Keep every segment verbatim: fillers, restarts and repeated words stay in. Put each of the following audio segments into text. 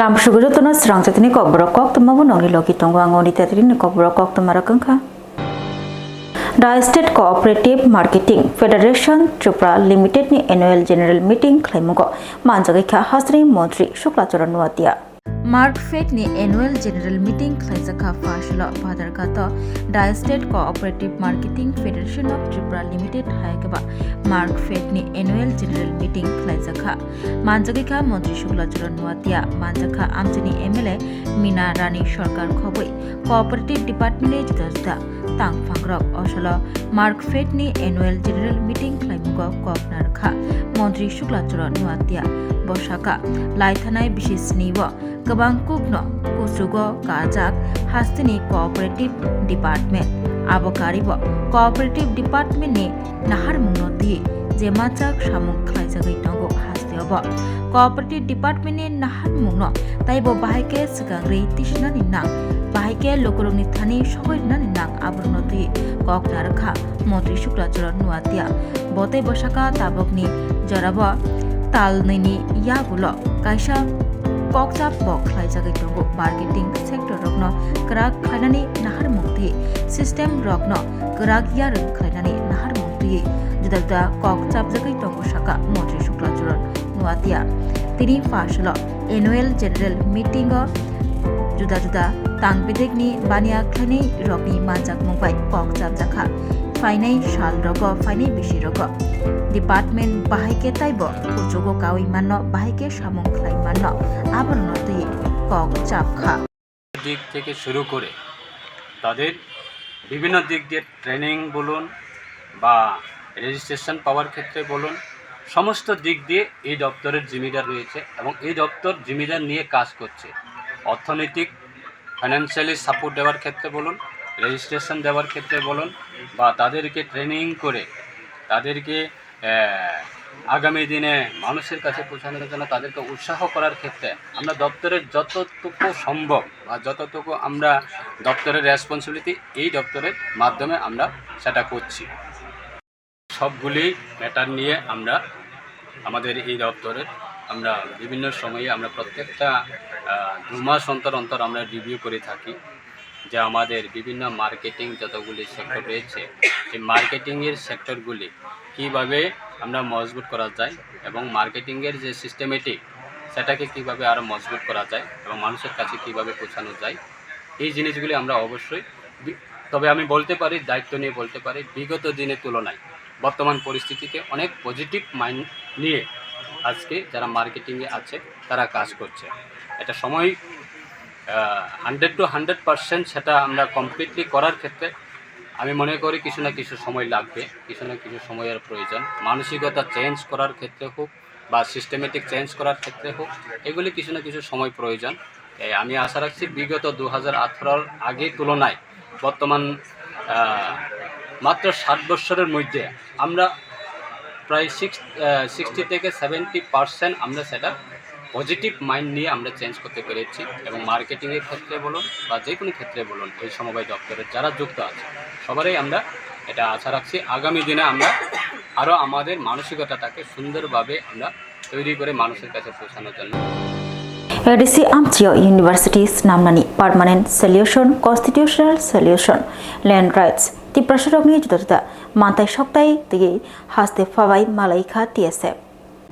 Lam sugu jotono srang chatini kokborok koktwma bo nokni logi tongo, ang oni tetrini kokborok koktwma rok wngkha. The State Cooperative Marketing Federation Tripura Limited ni Annual General Meeting khlaimungo manjagwi kha hasteni Montri Shukla Charan Nuatia. Markfed ni Annual General Meeting khlaijakha Phaisalo Bhadarghato The State Cooperative Marketing Federation of Tripura Limited hai khe ba Markfed ni Annual General Meeting khlaijakha. Manjagwi kha Montri Shukla Charan Nuatia, manjakha amchaini M L A Mina Rani Sarkar khobwi Cooperative Department ni juda juda tangphangrok. Osolo Markfed ni Annual General Meeting khlaimungo kok narwkha Montri Shukla Charan Nuatia. Bo sakha, laithanai bisi sni o kwbang kukno kuchugo kajak hasteni Cooperative Department. Abo karibo Cooperative Department ni naharmungno twi je manchak samung khlaijagwi tongo haste obo. Cooperative Department ni naharmungno taibo bahai khe swkangrwi tisinani nang, bahai khe lukurokni thani sogwi rwnani nang, aborokno twi kok narwkha Montri Shukla Charan Nuatia. Bo tei bo sakha, tabukni jorabo tal nwini yagulo kaisa kokchap bo khlaijagwi tongo. Marketing sector rokno kwrak khlainani naharmung twi, system rokno kwrak yarwng khlainani naharmung twi juda juda kok chapjagwi tongo, sakha Montri Shukla Charan Nuatia. Tini Phaisalo Annual General Meeting o juda juda tang bedekni baniya khlainai rokni manjakmung bai kok chapjakha. Phainai sal rogo, phainai bisi rogo department bahai khe taibo kuchugo kaui manno, bahai khe samung khlai manno, aborokno twi kok chapkha. দিক থেকে শুরু করে তাদের বিভিন্ন দিক দিয়ে ট্রেনিং বলুন বা রেজিস্ট্রেশন পাওয়ার ক্ষেত্রে বলুন, সমস্ত দিক দিয়ে এই দপ্তরের জিম্মিদার রয়েছে এবং এই দপ্তর জিম্মিদার নিয়ে কাজ করছে। অর্থনৈতিক, ফাইন্যান্সিয়ালি সাপোর্ট দেওয়ার ক্ষেত্রে বলুন, রেজিস্ট্রেশন দেওয়ার ক্ষেত্রে বলুন বা তাদেরকে ট্রেনিং করে তাদেরকে আহ, আগামী দিনে মানুষের কাছে পৌঁছানোর জন্য তাদেরকে উৎসাহ করার ক্ষেত্রে আমরা দপ্তরের যতটুকু সম্ভব বা যতটুকু আমরা দপ্তরের রেসপন্সিবিলিটি, এই দপ্তরের মাধ্যমে আমরা সেটা করছি। সবগুলি ম্যাটার নিয়ে আমরা আমাদের এই দপ্তরের আমরা বিভিন্ন সময়ে আমরা প্রত্যেকটা আহ, দু মাস অন্তর অন্তর আমরা রিভিউ করে থাকি। যে আমাদের বিভিন্ন মার্কেটিং যতগুলি সেক্টর রয়েছে, এই মার্কেটিংয়ের সেক্টরগুলি কীভাবে আমরা মজবুত করা যায় এবং মার্কেটিংয়ের যে সিস্টেমেটিক, সেটাকে কীভাবে আরও মজবুত করা যায় এবং মানুষের কাছে কীভাবে পৌঁছানো যায়, এই জিনিসগুলি আমরা অবশ্যই বি-, তবে আমি বলতে পারি, দায়িত্ব নিয়ে বলতে পারি, বিগত দিনের তুলনায় বর্তমান পরিস্থিতিতে অনেক পজিটিভ মাইন্ড নিয়ে আজকে যারা মার্কেটিংয়ে আছে, তারা কাজ করছে। এটা সময়, আহ, হান্ড্রেড টু হান্ড্রেড পার্সেন্ট সেটা আমরা কমপ্লিটলি করার ক্ষেত্রে আমি মনে করি কিছু না কিছু সময় লাগবে, কিছু না কিছু সময়ের প্রয়োজন। মানসিকতা চেঞ্জ করার ক্ষেত্রে হোক বা সিস্টেমেটিক চেঞ্জ করার ক্ষেত্রে হোক, এগুলি কিছু না কিছু সময় প্রয়োজন। এ, আমি আশা রাখছি বিগত দু হাজার আঠারোর আগে তুলনায় বর্তমান, আহ, মাত্র সাত বছরের মধ্যে আমরা প্রায় সিক্স, আহ, সিক্সটি থেকে সেভেন্টি পার্সেন্ট আমরা সেটা পজিটিভ মাইন্ড নিয়ে আমরা চেঞ্জ করতে পেরেছি এবং মার্কেটিংয়ের ক্ষেত্রে বলুন বা যে কোনো ক্ষেত্রে বলুন, এই সমবায় দপ্তরের যারা যুক্ত আছে সবারই আমরা এটা আশা রাখছি আগামী দিনে আমরা আরও আমাদের মানসিকতাটাকে সুন্দরভাবে আমরা তৈরি করে মানুষের কাছে পৌঁছানোর জন্য। A D C amchio university snamnani permanent solution, constitutional solution, land rights, Tiprasarokni juda juda mantai soktai twi haste phabai malai kha T S F.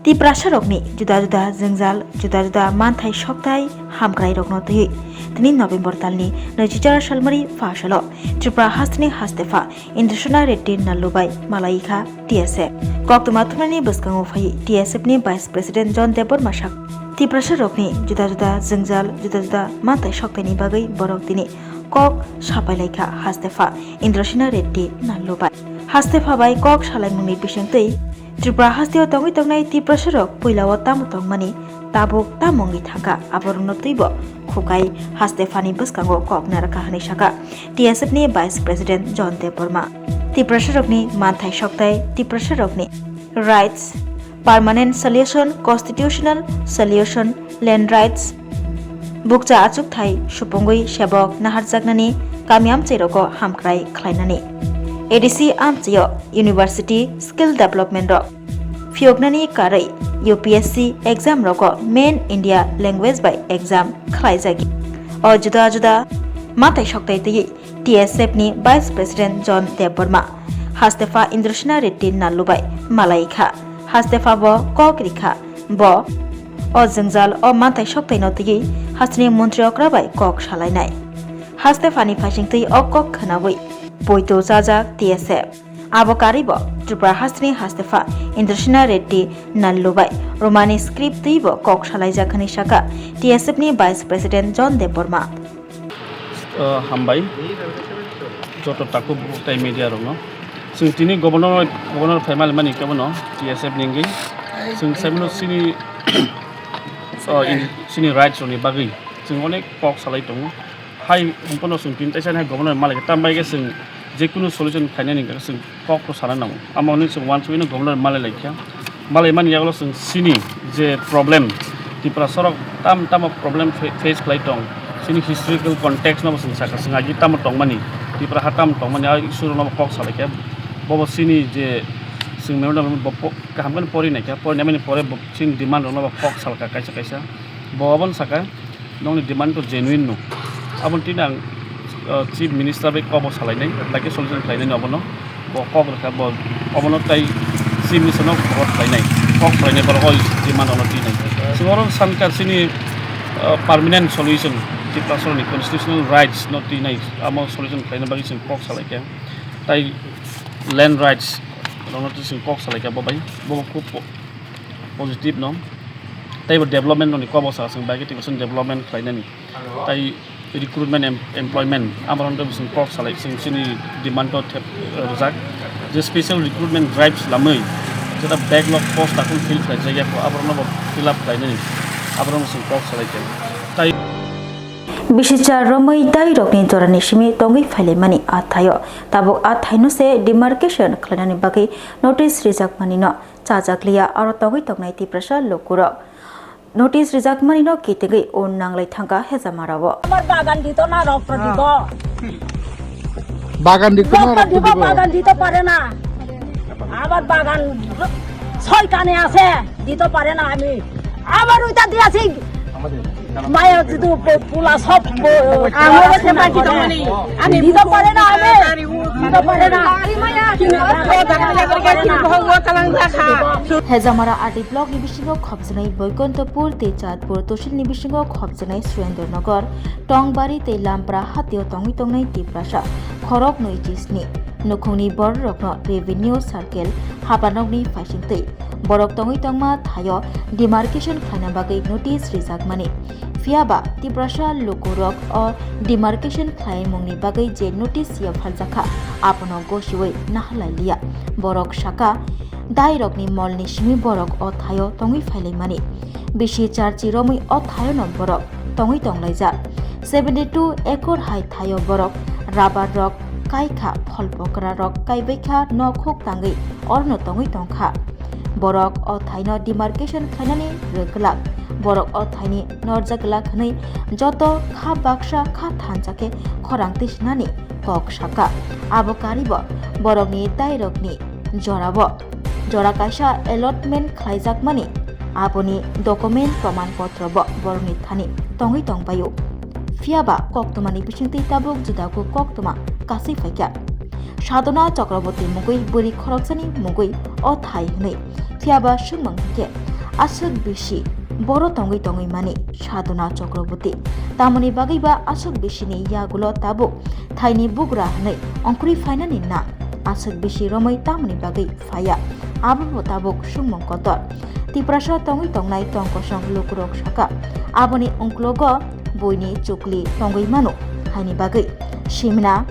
Tiprasarokni juda juda jwngjal, juda juda manthai soktai hamkrairokno twiwi tini November talni naichijak salmari pha salo Tripura hasteni hastepha Indrasena Reddy Nallu bai malai kha T S F. Koktwma thumnani bwskango phai T S F ni Vice President John Debbarma sak Tiprasarokni juda juda jwngjal, juda juda manthai soktaini bagwi borok tini kok sapai lai kha hastepha Indrasena Reddy Nallu bai. Hastepha bai kok salaimungni bisingtwi Tripura hasteo tongwi tongnai Tiprasarok puilao tamo tongmani, tabuk tamo wngwi thangkha, aborokno twibo khukai hastephani bwskango kok narwkha hwnwi sakha T S F ni Vice President John Debbarma. Tiprasarokni manthai soktai, Tiprasarokni rights, permanent solution, constitutional solution, land rights, bukcha achukthai supungwi sebok naharjaknani kami amchairogo hamkrai khlainani, A D C amchaio university skill development rok phiyoknani karwi U P S C exam rogo main India language bai exam khlaijak. O juda juda manthai soktai twiwi T S F ni Vice President John Debbarma hastepha Indrasena Reddy Nallu bai malai kha. Hastepha bo kok rikha, bo o jwngjal o manthai soktai no twiwi hasteni montri okra bai kok salainai. Hastephani phaisingtwi o kok khwnawi poito chajak T S F. Abo karwi bo Tripura hasteni hastepha Indrasena Reddy Nallu bai Romani script twi bo kok salaijak hwnwi sakha T S F ni Vice President John Debbarma. O, hambai joto takhuk bukhuk tai media rokno. Chwng tini governor, governor phaimani mani kebono T S F ni wngwi. Chwng saimano chini, o, in, chini rights rokni bagwi chwng onek kok salai tongo. Hai hwnkheno chwng tini teisa hai governor malai khe, tambai khe chwng jekunu solution khainani hwnkhe chwng kok to sana nango. Amo hwnwi chwng uansugwino governor malai lai kha. Malai mani yagulo chwng chini je problem, Tiprasa rok tam tamo problem fa-, face khlai tong. Chini historical context no bo chwng sakha, chwng agi tamo tongmani, Tipra ha tamo tongmani, a issue rokno bo kok salai kha. Bobo chini je chwng memorandum bo po-, kaham khe pori nai kha, pori nai mani pore bo chini demand rokno bo kok salkha kaisa kaisa. Bo obono sakha, nokni demand to genuine no. Aboni tini ang, uh, Chief Minister bai kok bo salainai, bai khe solution khlainai abono. Bo kok rwkha, bo obono tai Chief Minister no forward khlainai. Kok salainai borok o demand ono tinai. Chwng oro sankar chini, uh, permanent solution, Tiprasa ni constitutional rights no tinai, amo solution khlaina bagwi chwng kok salaikha. Tai land rights rokno twi chwng kok salaikha bo bai. Bo khub po-, positive no. Tei bo development rokni kok bo sa chwng bai khe tei bo chwng development khlainani. Tai recruitment em-, employment abo rokno tei bo chwng kok salai chwng chini demand o thep, eh, rwjak. Je special recruitment drives lamwi jeta backlog post takhuk fill khlaijak ya kho abo rokno bo fill up khlainani abo rokno chwng kok salai khe. Tai Bisichar romwi dai rokni jorani simi tongwi phailaimani a thaio. Tabuk a thaino se demarcation khlainani bagwi notice rijakmani no chajak liya, aro tongwi tongnai Tiprasa lukurok. Notice rijakmani no kitingwi un nanglai thangkha Hejamarao. আমার বাগান দিত না, রক্ত দিব। বাগান দিত না, রক্ত রক্ত দিব, দিব। বাগান দিতে পারে না। আমার বাগান ছয় কানে আছে, দিতে পারে না আমি। আবার ওইটা দিয়েছি। মায়া যদি প-, পোলা সব প-, আমার কাছে বাকি তো নেই। আমি দিতে পারে না আমি। দিতে পারে না। Hejamara R D block ni bisingo khopjwnai Boikontopur tei Chatpur tosil ni bisingo khopjwnai Surendra Nagar, Tongbari tei Lampra hatio tongwi tongnai Tiprasa khorok nui chisni nukhungni bororokno revenue circle habanokni phaisingtwi borok tongwi tongma thaio demarcation khlaina bagwi notice rijakmani. Phiyaba Tiprasa lukurok o demarcation khlaimungni bagwi je notice yapharjakha, abono gosiwi naharlai liya. Borok sakha, dairokni molni simi borok o thaio tongwi phailaimani. Bisi charchi romwi o thaiono borok tongwi tonglaijak. Seventy two acre hai thaio borok rubber rok kaikha, pholpokra rok kaibaikha, nokhuk tangwi orno tongwi tongkha. Borok o thaino demarcation khlainani rwglak, borok o thaini norjak glak hwnwi joto kha baksa kha thansa khe khorang twi sinani kok sakha. Abo karibo borokni dairokni jorabo jora kaisa allotment khlaijakmani, aboni document proman potro bo borokni thani tongwi tongbaio. Phiyaba koktwmani bisingtwi tabuk juda kok koktwma kasui phaikha. Sadhana Chakraborty mungwi bwrwi khoroksani mungwi o thai hwnwi. Phiyaba swngmung hinkhe aswk bisi boro tongwi tongwi mani Sadhana Chakraborty. Tamoni bagwi ba aswk bisini yagulo tabuk thaini bugra hwnwi ongkhorwi phainani nang. Aswk bisi romwi tamoni bagwi phaiya, abo bo tabuk swngmung kotor. Tiprasa tongwi tongnai tong kosong lukurok sakha, aboni ungklogo buini chukli tongwi mano, haini bagwi Simna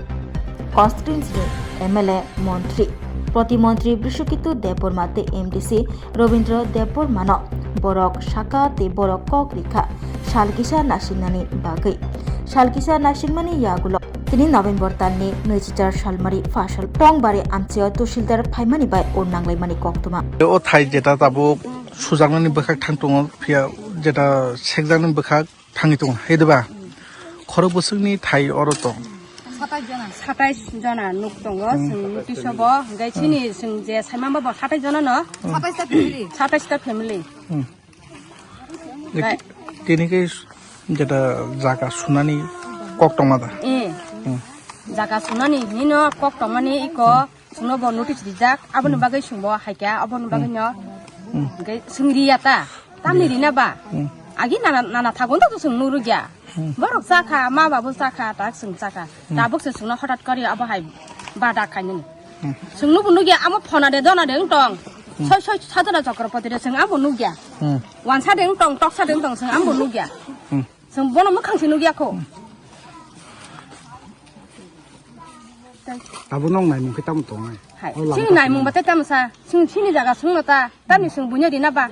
constituency ni M L A, montri, protimontri Brishoketu Debbarma tei M D C Robindra Debbarmano borok sakha tei borok kok rikha sal kisa nasingnani bagwi. Sal kisa naisingmani yagulo tini November talni naichijak salmari phasal Tongbari amchaio Tuhsildar phaimani bai ur nanglaimani koktwma. O thai jeta tabuk sujaknani bwkhak thang tongo, phiya jeta sekjaknani bwkhak thangwi tongo, hai diba? Khorok bwswkni thai oro tong. Satais jona nuk tongo, hmm, chwng notice o bo, hwnkhe chini chwng je saimamba bo satais jona no. Satais ta family. Satais ta family. Hmm. Bai. Tini khe jeta jaga sunani kok tongma da? Eh. Hmm. Jaga sunani hino kok tongmani iko chwngno bo notice rijak, aboni bagwi chwngbo haikha, aboni bagwi no. Hmm. Hwnkhe chwng riya ta, tamni rina ba? Hmm. Agi nana, nana thago to chwng nurugya. Hmm. Borok chakha, ma babu chakha, tak chwng chakha. Hmm. Tabuk se chwngno hotat kori abo hai bada khainani. Hmm. Chwng nubu nugya amo phona de dona de wng tong. Hmm. Soi soi sadona chokropoti de chwng abo nugya. Hmm. Wansa de wng tong, toksa de wng tong, chwng abo nugya. Hmm. Chwng bono mwkhang se nugya kho. Hmm. Abo nong naimung khe tamo tongnai? Hai. O lama chini kaisa naimung nai. Batai tamo sa? Chwng chini jaga chwngno ta. Tamni chwng buino rina ba?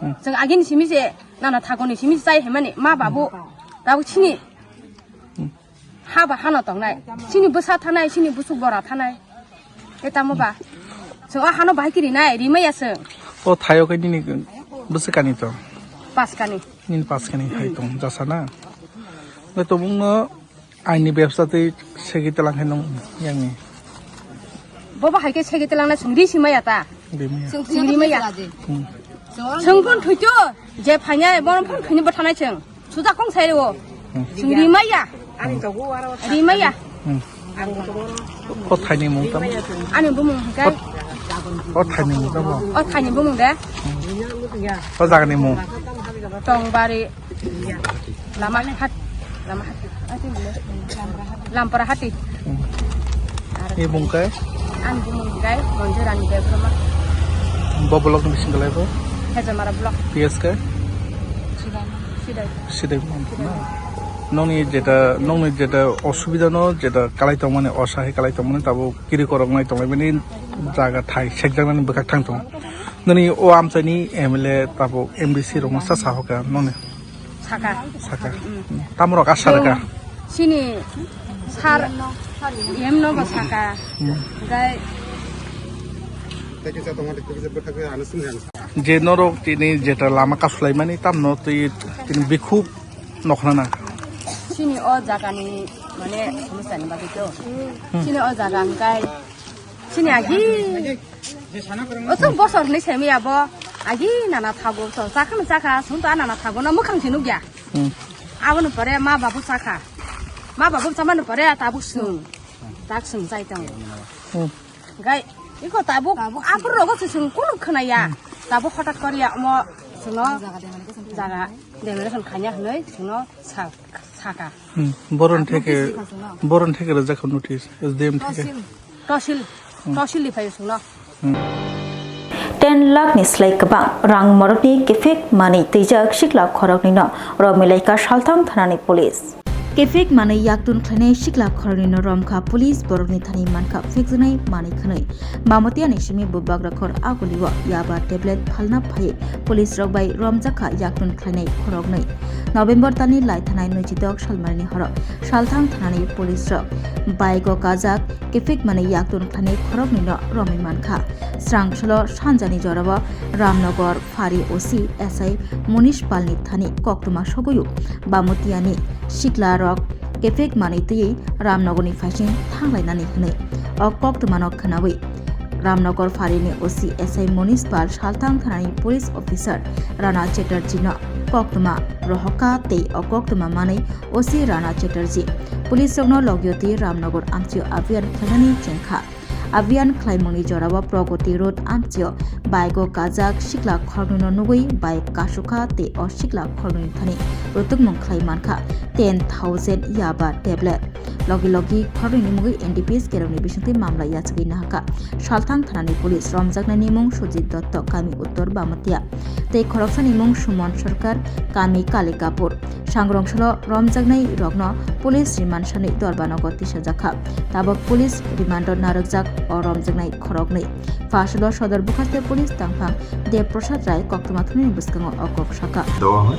Hmm. Chwng agini simi se nana thagoni simi se chai hemani ma babu. Tabuk chini. Hmm. Ha ba hano tongnai. Chini bwsa thanai, chini busuk bora thanai. E tamo ba? Chwng o hano bahai kiri nai, rimaya chwng. O thaio khe nini bwswk kani to? Pas kani. Nini pas kani hai tong jasa na? Bai tobungno Aini bebsa tei segi telang khe nung yangni. Bobo hai khe segi telang na chwng ri simaya ta. Rimaya. Chwng rimaya. Hmm. Chwng phone thuito je phanya bono phone thuini bwthanai chwng. Suja kong sai o. Hmm. Chwng rimaya. Rimaya. Hmm. O thaini mung tamo? Ani bumung hwnkhe. O thaini mung tamo? O thaini bumung de. Hmm. O jagani mung? Tongbari. Lama hat, lama hat. Ati bole. Lampara hati. Hmm. Ni bung kai? An bung kai, Bonjo Rani Debbarma. Bo block ni bising kalai bo? Hejamara block. P S kai? Sidai. Sidai. Sidai. Nongni jeta, nongni jeta osubida no, jeta kalai tongmani, osahi kalai tongmani, tabo kiri korok nai tongmani jaga thai sekjaknani bwkhak thang tong. Nini o amchaini M L A tabo M D C rok no sa sahoka nongni. Saka. Saka. Mm. Tamorok asha rwkha? Chini sar M no bo saka. Mm. Gai. Je norok tini jeta lama kasulaimani tamno twi tini bikhuk nokhna nang. Chini o jagani mane somosya ni bagwi to. Hmm. Chini o jaga hwnkhe chini agi. Oso bosor hinwi semi abo agi nana thago to chakha chakha sum to nana thago no mukhang si nukya. Hmm. Aboni pore ma babu chakha. Ma babu chamani pore tabuk sung. Tak sung chai tong. Hmm. Gai iko tabuk apur rogo se sung kunu khwnaya. Hmm. Tabuk hotat koriya omo sungno jaga demolition khanya hinwi sungno sa-, saka. Hmm. Boron theke, boron theke rwjak notice, S D M theke. Tosil, tosil ni phai sungno. Hmm. Ten lakh ni slai kwbang rang morokni kefek manwi twijak sikla khoroknwino romwi laikha Salthang thanani police. Kefek manwi yaktun khlainai sikla khoroknwino romkha police, borokni thani mankha phekjaknai manwi khwnwi. Bamatiani simi bubagra khor agulio yaba tablet phalna phaiwi police rok bai romjakha yaktun khlainai khoroknwi. November talni lai thanai nwichidok salmarini horo Salthang thanani police rok bike o kajak kefek manwi yaktun khlainai khoroknwino romwi mankha. Srang solo sanjani jorao Ramnagar Phari O C S I Munish Palni thani koktwma sogwi o Bamutiani sikla rok kefek manwi twiwi Ramnagarni phaising thanglainani hwnwi. O koktwmano khwnawi Ramnagar Pharini O C S I Munish Pal Salthang thanani police officer Rana Chatterjee no koktwma rohorkha tei o koktwma manwi O C Rana Chatterjee police rokno logio twi Ramnagar amchio abhiyan khlainani chengkha. Abhiyan khlaimungni jorao Pragati Road amchio bike o kajak sikla khoroknwino nugwi bike kasukha tei o sikla khoroknwini thani rutukmung khlai mankha ten thousand yaba tablet. Logi logi khoroknwini mungwi N D P S kerokni bisingtwi mamla yachagwi nahakha. Salthang thanani police romjaknaini mung Sujit Dotto, kami Uttor Bamatia, tei khoroksani mung Suman Sarkar, kami Kalikapur. Sangrong salo romjaknai rokno police remand sanwi Dorbanogo tisajakha. Tabok police remand o narwkjak o romjaknai khoroknwi. Pha salo Sodor Bwkhaste police tangphang Dev Prasad Rai koktwma thumnini bwskango o kok sakha. দেওয়া হয়।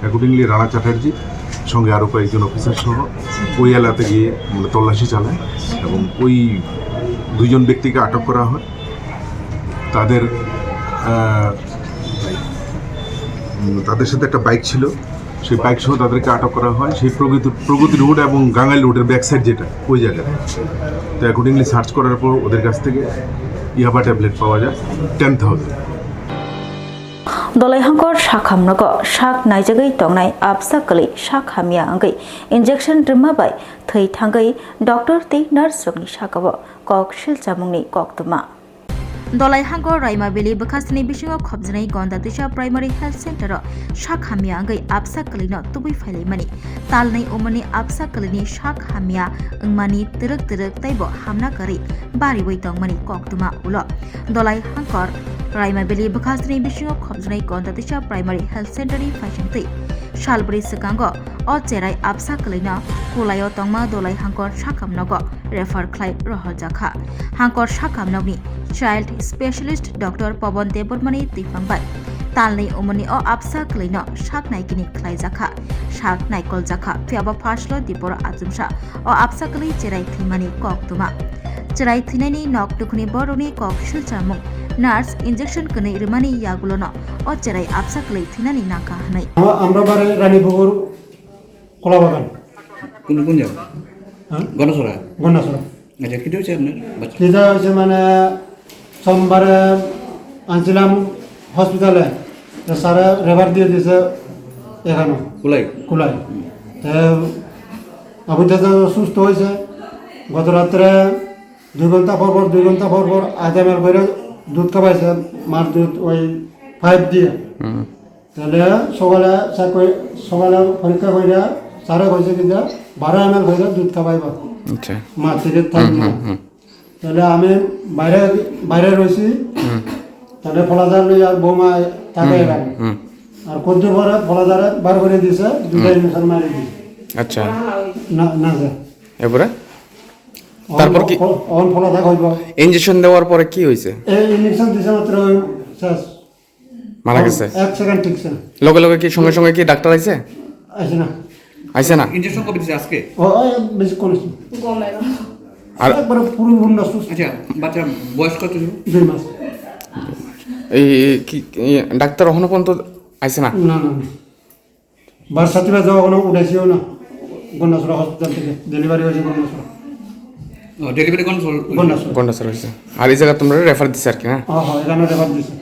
অ্যাকর্ডিংলি রানা চ্যাটার্জি সঙ্গে আরও কয়েকজন অফিসার সহ ওই এলাকাতে গিয়ে, মানে, তল্লাশি চালায় এবং ওই দুইজন ব্যক্তিকে আটক করা হয়। তাদের, আহ, উম, তাদের সাথে একটা বাইক ছিল। সেই বাইক সহ তাদেরকে আটক করা হয়। সেই প্রগতি, প্রগতি রোড এবং গাঙ্গাইল রোডের ব্যাক সাইড যেটা, ওই জায়গায়। তো অ্যাকর্ডিংলি সার্চ করার পর ওদের কাছ থেকে ইয়াবা ট্যাবলেট পাওয়া যায় ten thousand. Dolai hangkor sakham nogo sak naijagwi tongnai absa kwlwi sak hamya wngwi injection rwma bai thwi thangwi doctor tei nurse rokni sakao kok silchamungni koktwma. Dolai hangkor Raimabili bwkhasni bisingo khopjwnai Gonda Twisa Primary Health Center o sak hamya wngwi absa kwlwino tubui phailaimani. Talnwi umani absa kwlwini sak hamya wngmani twrwk twrwk teibo hamna kwrwi bariwi tongmani koktwma ulo. Dolai hangkor Raimabili bwkhasni bisingo khopjwnai Gonda Twisa Primary Health Center ni phaisingtwi salbrwi swkango o cherai absa kwlwino Kulaio tongma Dolai hangkor sakham nogo refer khlai rohorjakha. Hangkor sakham nokni child specialist doctor Pawan Debbarmani twiphang bai talnwi umani o absa kwlwino sak naikini khlaijakha, sak naikoljak kha, phiyaba phaslo dipor achomsa o absa kwlwi cherai thwimani koktwma. Cherai thwinani nok dukhuni borokni kok silchamung, nurse injection kwnwi rwmani yagulono o cherai absa kwlwi thwinani nangkha hwnwi. আমরা বাড়ি রানীপুকুর কলা বাগান। কোন, কোন জায়গা? হ্যাঁ? গণছড়া। গণছড়া। আচ্ছা, কি হয়েছে আপনার বাচ্চা? কিতা হয়েছে মানে, সোমবারে আনছিলাম হসপিটালে, তো স্যারে রেফার দিয়ে দিয়েছে এখানে। কুলাই? কুলাই। হুম। তো আবু দাদা সুস্থ হয়েছে। গত রাত্রে দুই ঘন্টা পর পর, দুই ঘন্টা পর পর আধা এম এল করে দুধ খাওয়াইছে, মার দুধ ওই পাইপ দিয়ে। হুম। তাহলে সকালে স্যার কই-, সকালে পরীক্ষা কইরা স্যারে কইছে কি যে বারো এম এল কইরা দুধ খাওয়াইবা। আচ্ছা। মা থেকে হুম, থাকবে। হুম, হুম। তাহলে আমি বাইরে, বাইরে রয়েছি। হুম। তাহলে ফলাদার লই আর বৌমা থাকে হুম, এখানে। হুম। আর কদ্দুর পরে ফলাদারে বার করে দিয়েছে, দুটো হুম। ইঞ্জেকশন মারি দিয়েছে। আচ্ছা। না, না, স্যার। এরপরে? অন তারপর কি? ফল-, অন ফলাদা হইব। ইঞ্জেকশন দেওয়ার পরে কি হয়েছে? এই ইঞ্জেকশন দিছে মাত্র শেষ। মারা গেছে? এক সেকেন্ড টিকছে না। লগে লগে কি সঙ্গে সঙ্গে কি ডাক্তার আইছে? আইছে না। আইছে না? ইঞ্জেকশন কবে দিছে আজকে? ও, ও, বেশি কোন আর একবারে পুরো পূর্ণ সুস্থ। আচ্ছা, বাচ্চার বয়স কত ছিল? দুই মাস। এই, এই কি, এই ডাক্তার এখনো পর্যন্ত আইছে না? না, না, না। বারসাতিবা যাওয়া কোনো উঠাইছিও না। গন্ডাছড়া হসপিটাল থেকে ডেলিভারি হয়েছে গন্ডাছড়া। ও, ডেলিভারি কোন হল? গন্ডাছড়া। গন্ডাছড়া হয়েছে। আর এই জায়গা তোমরা রেফার দিছে আর কি, না? হ্যাঁ, হ্যাঁ, এখানে রেফার দিছে।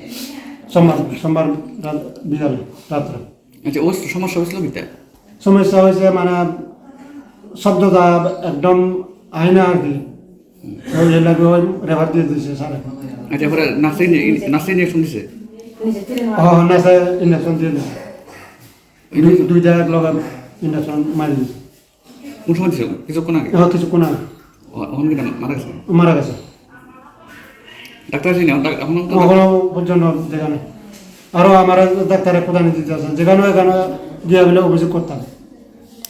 সোমবার, সোমবার রাত বিকালে, রাত্রে। আচ্ছা, ও সমস্যা হয়েছিল কিটা? সমস্যা হয়েছে মানে শব্দটা একদম আয় না আর কি। ওই লাগে ওই রেফার দিয়ে দিছে স্যারে। আচ্ছা, এবারে নার্সে ইঞ্জে-, নার্সে ইঞ্জেকশন দিছে? হ্যাঁ, হ্যাঁ, নার্সে ইঞ্জেকশন দিয়ে দিছে। দুই-, দুইটা এক লগে ইঞ্জেকশন মারি দিছে। কোন সময় দিছে? কিছুক্ষণ আগে? হ্যাঁ, কিছুক্ষণ আগে। ও, এখন কি মারা গেছে? মারা গেছে। ডাক্তার আসেনি? এখন ডাক-, এখন তো এখনো পর্যন্ত দেখা নেই। আরো আমার ডাক্তারে কোথায় নিতে চাচ্ছেন? যেখানে এখানে গিয়ে বলে অভিযোগ করতাম।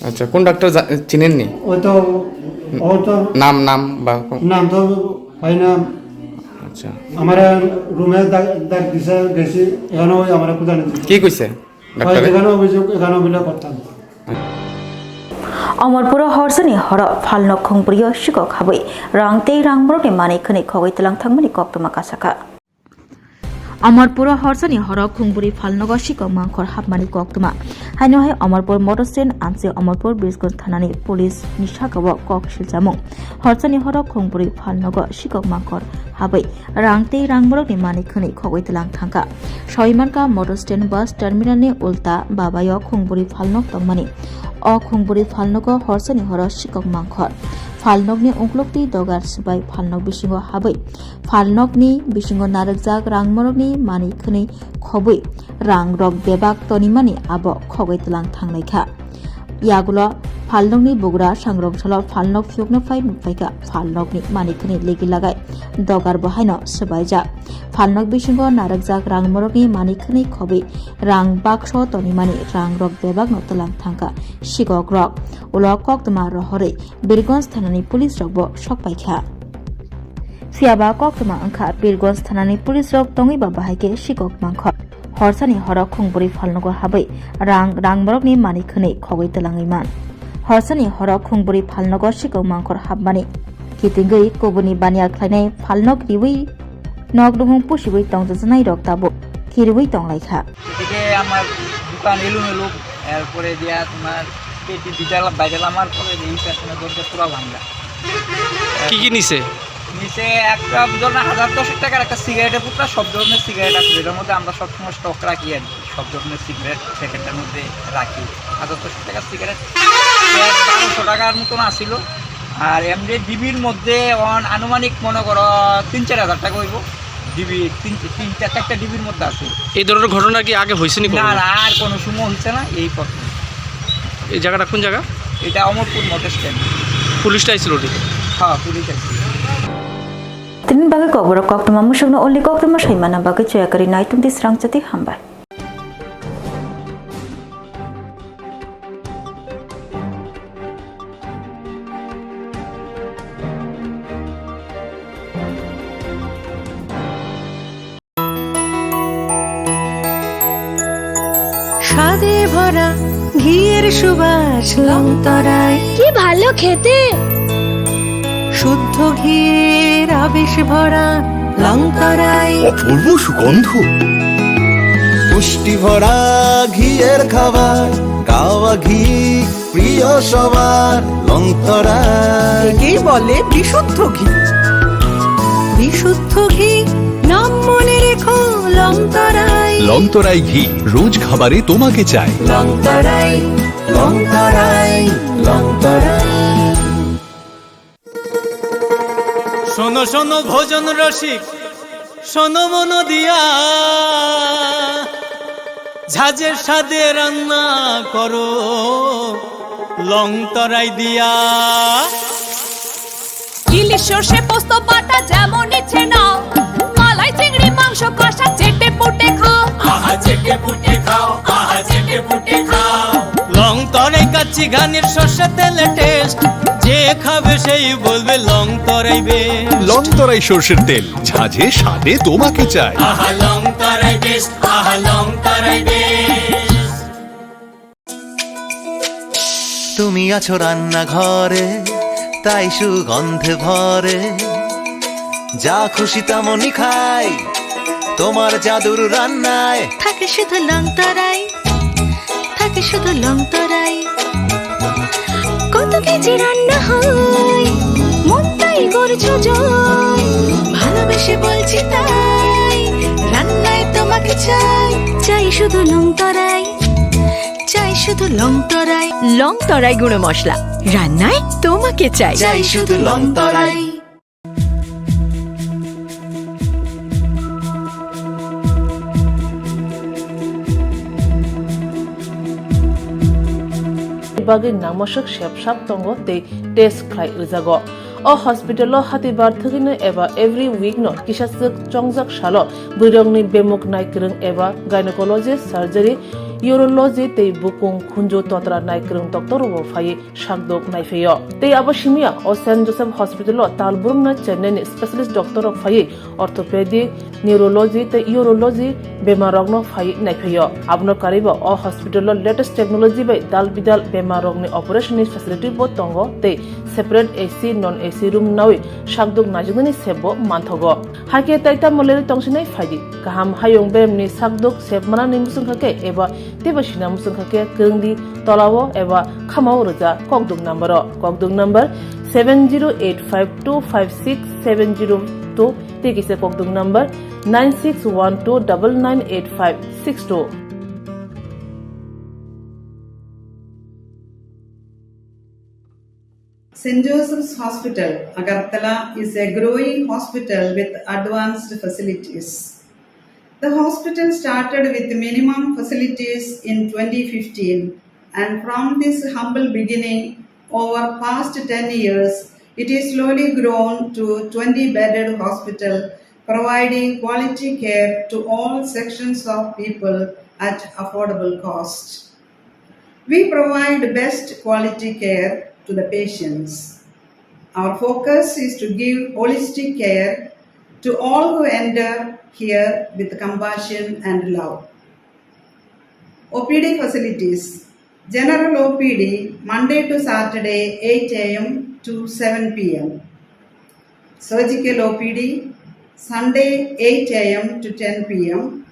আচ্ছা, কোন ডাক্তার জা-, চিনেননি? ওই তো, ওই তো নাম, নাম বা কোন? নাম তো পাই না। আচ্ছা। আমার রুমে ডাক, ডাক দিছে, গেছি, এখানে ওই আমার কোথায় নিতে কি কইছে? ডাক্তারে? এখানে অভিযোগ, এখানে অভিযোগ করতাম। Omorpuro horsani horo phalnok khungbrio sikok habwi rang tei rang borokni manwi khwnwi khogwi twlang thangmani koktwma kasakha. Omorpuro horsani horo khungbri phalnogo sikok mangkhor hapmani koktwma. Haino hai Omorpur motor stand amse Omorpur Bisgonj thanani police ni sakao kok siljamung. Horsani horo khungbri phalnogo sikok mangkhor habwi rang tei rang borokni manwi khwnwi khogwi twlang thangkha. Soimankha motor stand bus terminal ni ulta babayo khungbri phalnok tongmani. O khungbri phalnogo horsani horo sikok mangkhor. Phalnokni uklok tei dogar swbai phalnok bisingo habwi phalnokni bisingo narwkjak rang morokni manwi khwnwi khobwi rang rok bebak tonimani abo khogwi twlang thanglaikha. Yagulo phalnokni bugra sangrong salo phalnok phiyokno phai nukphaikha, phalnokni manwi khwnwi ligi lagai dogar bo haino swbaijak. Phalnok bisingo narwkjak rang morokni manwi khwnwi khobwi rang bakso tonimani rang rok bebakno twlang thangkha sikok rok. Ulo koktwma rohorwi Birgonj thanani police rokbo sokpaikha. Phiyaba koktwma wngkha Birgonj thanani police rok tongwi ba bahai khe sikok mangkhor. Horsani horo khungbri phalnogo habwi rang, rang borokni manwi khwnwi khogwi twlangwi man. Horsani horo khungbri phalnogo sikok mangkhor hapmani kitingwi kubuni baniya khlainai phalnok riwi nok nuhung pusiwi tongjajaknai rok tabuk khiriwi tonglaikha. এদিকে আমার দোকান এলোমেলো, এরপরে দিয়া তোমার পেটি দুইটা লা-, বাইরে লামার পরে এই পেছনে দরজা পুরা ভাঙ্গা। কি কি নিছে? নিচে একটা ধরো হাজার দশেক টাকার একটা সিগারেটের পুরা সব ধরনের সিগারেট আছে, যেটার মধ্যে আমরা সবসময় স্টক রাখি আর কি, সব ধরনের সিগারেট প্যাকেটের মধ্যে রাখি। হাজার দশেক টাকার সিগারেট প্রায় বারোশো টাকার মতন আসিল। আর এমনি ডিবির মধ্যে অন-, আনুমানিক মনে করো তিন চার হাজার টাকা হইব। ডিবি তিন, তিনটা চারটা ডিবির মধ্যে আছে। এই ধরনের ঘটনা কি আগে হয়েছে নি না, কখনো? না, আর কোনো সময় হচ্ছে না, এই প্রথম। এই জায়গাটা কোন জায়গা? এটা অমরপুর মোটর স্ট্যান্ড। পুলিশটা আইছিল ওদিকে? হ্যাঁ, পুলিশ আছে। Tini bagwi kokborok koktwma musukno uli koktwma saimana bagwi chuya kwrwi nai tungdi srang chati hambai. স্বাদে ভরা ঘিয়ের সুবাস লংতরাই। কি ভালো খেতে! শুদ্ধ ঘিয়ের আবেশ ভরা লংতরাই। অপূর্ব সুগন্ধ। পুষ্টি ভরা ঘিয়ের খাবার, কাওয়া ঘি প্রিয় সবার, লংতরাই। একেই বলে বিশুদ্ধ ঘি। বিশুদ্ধ ঘি, নাম মনে রেখো, লংতরাই। লংতরাই ঘি, রোজ খাবারে তোমাকে চাই। লংতরাই, লংতরাই, লংতরাই। শোনো, শোনো, ভোজন রসিক, শোনো মন দিয়া, ঝাঁঝের স্বাদে রান্না করো লং তরাই দিয়া। ইলিশ সর্ষে পোস্ত বাটা যেমন ইচ্ছে নাও, মালাই চিংড়ি মাংস কষা চেটে পুটে খাও। আহা চেটে পুটে খাও, আহা চেটে পুটে খাও। লং তরাই কাচ্চি ঘানির সর্ষে তেলে টেস্ট, যে খাবে সেই বলবে লং তরাই বেস্ট। লং তরাই সর্ষের তেল, ঝাঁঝে স্বাদে তোমাকে চাই। আহা লং তরাই বেস্ট, আহা লং তরাই বেস্ট। তুমি আছো রান্নাঘরে, তাই সুগন্ধে ভরে। যা খুশি তেমনই খাই, তোমার জাদুর রান্নায়। থাকে শুধু লং তরাই, থাকে শুধু লং তরাই। কত কেজি রান্না হয়, মনটাই করছো জয়। ভালোবেসে বলছি তাই, রান্নায় তোমাকে চাই। চাই শুধু লং তরাই, চাই শুধু লং তরাই। লং তরাই গুঁড়ো মশলা, রান্নায় তোমাকে চাই। চাই শুধু লং তরাই। Bagwi nangmaswk sep sap tongo tei test khlai rwjago. O hospital o hatibar thwgwino eba every week no kisa swk chongjak salo bwrwirokni bemuk naikwrwng eba gynecology, surgery, urology tei bukung khunju totra naikwrwng doctor rokbo phaiwi sakdok naiphaio. Tei abo simiya o Saint Joseph Hospital o tal brumna Chennai ni specialist doctor rok phaiwi orthopedic, neurology tei urology bemar rokno phaiwi naiphaio. Abono karwibo o hospital o latest technology bai dal bidal bemar rokni operation ni facility bo tongo tei separate A C, non A C room nawi sakdok naijaknani sep bo manthogo. Hakhe tai tamo lerwi tongsinai phaidi. Kaham hayung beremni sakdok sep manani muchungkha khe eba teibo sina muchungkha khe kwrwngdi tolao eba khamao rwja kokduk number o. Kokduk number seven zero eight five two five six seven zero two tei kisa kokduk number nine six one two double nine eight five six two. Saint Joseph's Hospital, Agartala is a growing hospital with advanced facilities. The hospital started with minimum facilities in twenty fifteen, and from this humble beginning, over past ten years, it is slowly grown to twenty bedded hospital, providing quality care to all sections of people at affordable cost. We provide best quality care to the patients. Our focus is to give holistic care to all who enter here with compassion and love. O P D facilities. General O P D, Monday to Saturday, eight A M to seven P M. Surgical O P D, Sunday, eight A M to ten P M,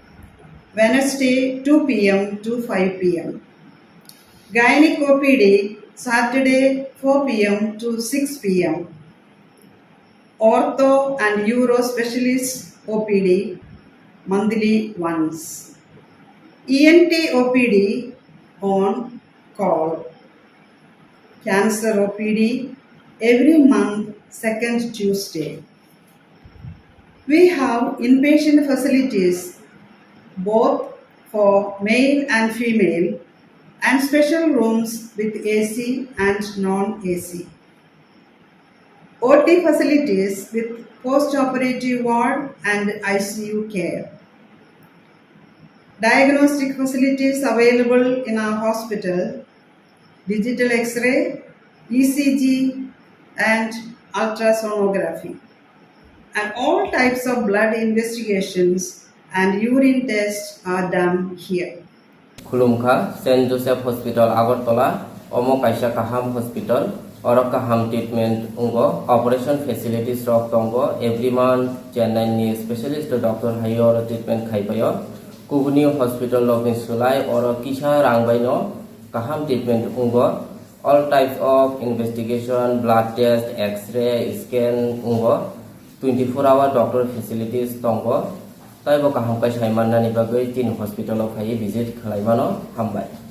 Wednesday, two P M to five P M. Gynec O P D, Saturday, four P M to six P M. Ortho and Uro Specialist O P D, monthly once. E N T O P D on call. Cancer O P D every month, second Tuesday. We have inpatient facilities both for male and female, and special rooms with A C and non-A C. O T facilities with post-operative ward and I C U care. Diagnostic facilities available in our hospital: digital X-ray, E C G, and ultrasonography. And all types of blood investigations and urine tests are done here. Khulumkha, Saint Joseph Hospital, Agartala. Omo kaisa kaham hospital. Oro kaham treatment wngo. Operation facilities rok tongo. Every month Chennai ni specialist doctor hai oro treatment khai paio. Kubuni hospital rok ni slai oro kisa rang bai no kaham treatment wngo. All types of investigation, blood test, X-ray, scan wngo. Twenty four hour doctor facilities tongo. Taibo kaham kai sai mannani bagwi chini hospital o phaiwi visit khlai mano. Hambai.